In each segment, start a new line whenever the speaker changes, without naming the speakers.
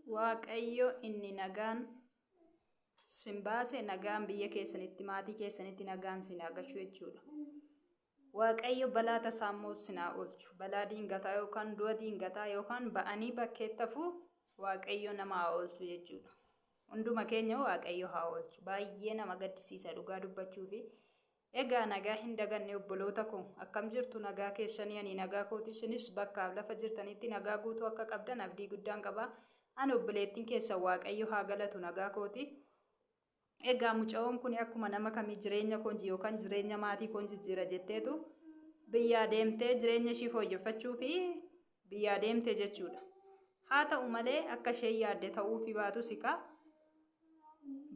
Waaqayyo inni nagaan sin baase nagaan biyya keessanitti maatii keessanitti nagaan sin haa gashu jechuudha. Waaqayyo balaa tasaa immoo sin haa oolchu. Balaa diingataa yookaan du'a diingataa yookaan ba'anii bakkeetti hafuu Waaqayyo nama haa oolchu jechuudha. Hunduma keenya Waaqayyo haa oolchu. Baay'ee nama gaddisiisa dhugaa dubbachuufi. Egaa nagaa hin daganne obboloota koo akkam jirtu nagaa keessanii ani nagaa kooti isinis bakkaaf lafa jirtanitti nagaa guutuu akka qabdan abdii guddaan qaba. Ani obboleettiin keessan Waaqayyo haa galatu nagaa kooti. Egaa mucayoon kun akkuma nama kamii jireenya koon yookaan jireenya maatii koon jijjiira jetteetu biyyaa deemtee jireenya ishii fooyyeffachuu fi biyyaa deemte jechuudha. Haa ta'u malee akka isheen yaadde ta'uufii baatus egaa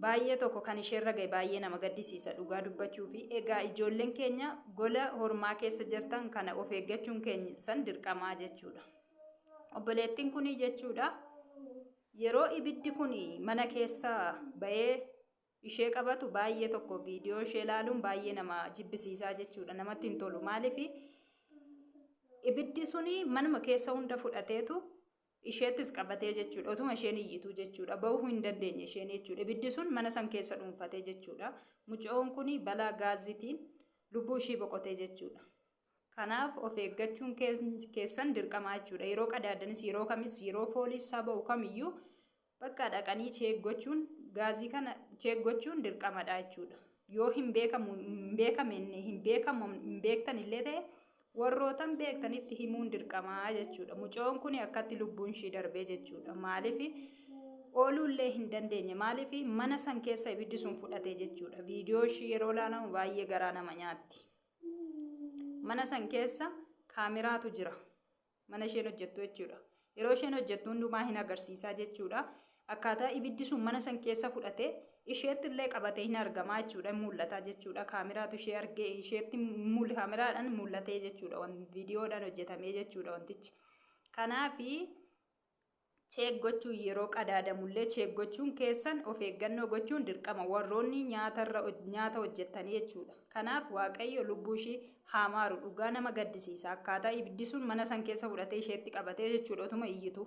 baay'ee tokko kan isheerra ga'e baay'ee nama gaddisiisa dhugaa dubbachuu fi egaa ijoolleen keenya gola hormaa keessa jirtan kana of eeggachuun keessan dirqamaa jechuudha. Obboleettiin kun jechuudha yeroo ibiddi kun mana keessa ba'ee ishee qabatu baay'ee tokko viidiyoo ishee ilaaluun baay'ee nama jibbisiisaa jechuudha. Namatti hin tolu. Maaliif ibiddi suni manuma keessa hunda fudhateetu isheettis qabatee jechuudha. Otuma isheen iyyituu jechuudha. Bahuu hin dandeenye isheen jechuudha. Ibiddi sun mana san keessa dhuunfatee jechuudha. Mucoon kun balaa gaazitiin lubbuu ishii boqotee jechuudha. Kanaaf of eeggachuun keessan dirqamaa jechuudha. Yeroo qadaadanis yeroo kamis yeroo foolii isaa ba'u kamiyyuu Bakka dhaqanii check gochuun gaazii kana check gochuun dirqamadha jechuudha. Yoo hin beekamu hin beekamne hin beekamu hin beektan illee ta'e warrootan beektanitti himuun dirqamaa jechuudha. Mucoon kun akkatti lubbuun ishii darbee jechuudha. Maaliif ooluu illee hin dandeenye maaliif mana san keessa ibiddi sun fudhate jechuudha. Viidiyoo ishii yeroo ilaalamu baay'ee garaa nama nyaatti. Mana san keessa kaameraatu jira. Mana isheen hojjettu jechuudha. Yeroo isheen hojjettu hundumaa hin agarsiisaa jechuudha. Akkaataa ibiddi sun mana san keessa fudhatee isheetti illee qabatee hin argamaa jechuudha. Hin mul'ataa jechuudha. Kaameraatu ishee argee isheetti kaameraadhaan mul'atee jechuudha. Viidiyoodhaan hojjetamee jechuudha wantichi. Kanaafi check gochuun yeroo qadaadamullee check gochuun keessan of eeggannoo gochuun dirqama warroonni nyaatarra nyaata hojjettanii jechuudha. Kanaaf Waaqayyo lubbuu ishii haa maaru dhugaa nama gaddisiisa akkaataa ibiddi sun mana san keessa fudhatee isheetti qabatee jechuudha otuma iyyitu.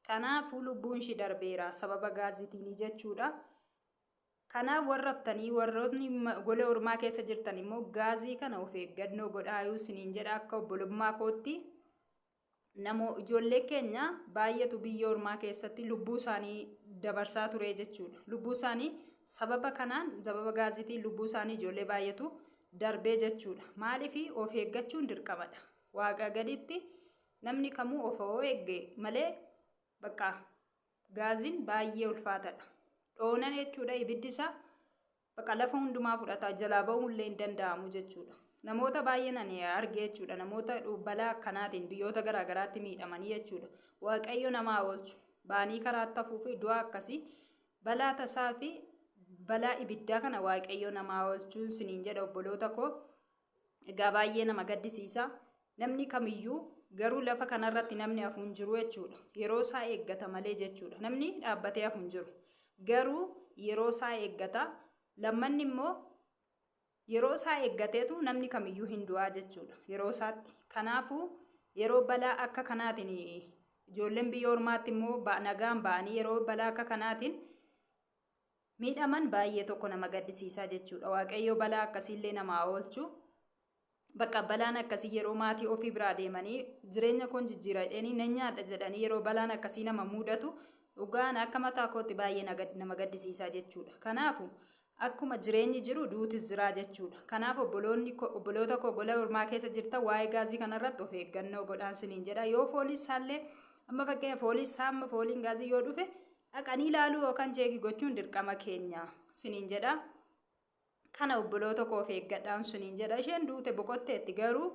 Kanaafuu lubbuun ishii darbeera sababa gaazitiinii jechuudha. Kanaaf warra haftanii warrootni gola ormaa keessa jirtan immoo gaazii kana of eeggannoo godhaayuu isiniin jedha akka obbolummaa kootti. Namoo ijoollee keenya baay'eetu biyya ormaa keessatti lubbuu isaanii dabarsaa ture jechuudha. Lubbuu isaanii sababa kanaan sababa gaaziitiin lubbuu isaanii ijoollee baay'eetu darbee jechuudha. Maaliif of eeggachuun dirqamadha. Waaqa gaditti namni kamuu of eegge malee bakka gaaziin baay'ee ulfaatadha. Dhoonan jechuudha ibiddi isaa Baqa lafa hundumaa fudhata jalaa ba'uun illee hin danda'amu jechuudha. Namoota baay'een ani arge jechuudha. Namoota balaa akkanaatiin biyyoota garaa garaatti miidhamanii jechuudha. Waaqayyo namaa oolchu. Ba'anii karaatti hafuu fi du'a akkasii balaa tasaa fi balaa ibiddaa kana Waaqayyo namaa oolchu isiniin jedha obboloota koo. Egaa baay'ee nama gaddisiisa. Namni kamiyyuu garuu lafa kanarratti namni hafu hin jiru jechuudha. Yeroo isaa eeggata malee jechuudha. Namni dhaabbatee hafu hin jiru. Garuu yeroo isaa eeggata. Lammanni immoo yeroo isaa eeggateetu namni kamiyyuu hin du'aa jechuudha. Yeroo isaatti. Kanaafuu yeroo balaa akka kanaatiin ijoolleen biyya ormaatti immoo nagaan ba'anii yeroo balaa akka kanaatiin miidhaman baay'ee tokko nama gaddisiisaa jechuudha. Waaqayyo balaa akkasiillee namaa oolchu. Bakka balaan akkasii yeroo maatii ofii biraa deemanii jireenya koon jijjiira jedhanii nan nyaadha jedhanii yeroo balaan akkasii nama mudatu dhugaan akka mataa kootti baay'ee nama gaddisiisaa jechuudha. Kanaafu akkuma jireenyi jiru duutis jiraa jechuudha. Kanaaf obboloonni obboloota koo gola ormaa keessa jirtan waa'ee gaazii kanarratti of eeggannoo godhaan siniin jedha. Yoo foolii isaallee amma fakkeenya foolii isaa amma fooliin gaazii yoo dhufe dhaqanii ilaaluu yookaan cheekii gochuun dirqama keenya siniin jedha. Kana obboloota koo of eeggadhaan siniin jedha. Isheen duute boqotteetti garuu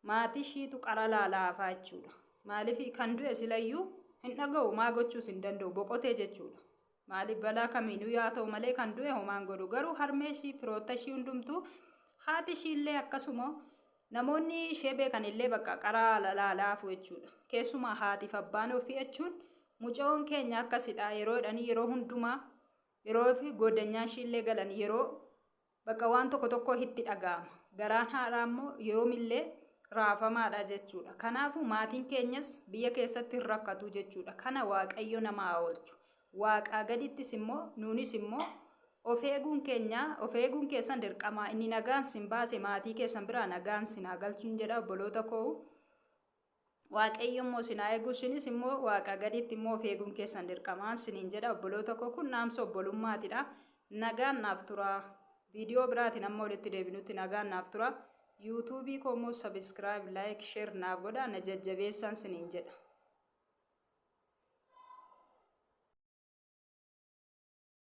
maatii ishiitu qara laalaa hafaa jechuudha. Maaliif kan du'e silayyuu hin dhaga'u maa gochuus hin danda'u boqotee jechuudha. Maaliif balaa kamiinuu yaa ta'u malee kan du'e homaan godhu garuu harmee ishii firoota ishii hundumtuu haati ishii illee akkasuma namoonni ishee beekan illee bakka qaraa laalaa hafu jechuudha. Keessumaa haatiif abbaan ofii jechuun mucoon keenya akkasidha yeroo jedhanii yeroo hundumaa yeroo fi goodanyaa ishii illee galan yeroo bakka waan tokko tokko itti dhaga'ama. Garaan haadhaa immoo yoomillee raafamaadha jechuudha. Kanaafuu maatiin keenyas biyya keessatti hin rakkatu jechuudha. Kana Waaqayyo nama haa oolchu. Waaqaa gadittis immoo nuunis immoo of eeguun keenya of eeguun keessan dirqama. Inni nagaan sin baase maatii keessan biraa nagaan sin haa galchuun jedha obboloota koo. Waaqayyo immoo sin haa eegu, isinis immoo Waaqaa gaditti immoo of eeguun keessan dirqamaan siniin jedha obboloota koo. Kun dhaamsa obbolummaatidha. Nagaan naaf tura. Viidiyoo biraatiin amma walitti deebinutti nagaan naaf tura. Yuutuubii koo immoo subscribe, like, share naaf godha, na jajjabeessaan siniin jedha.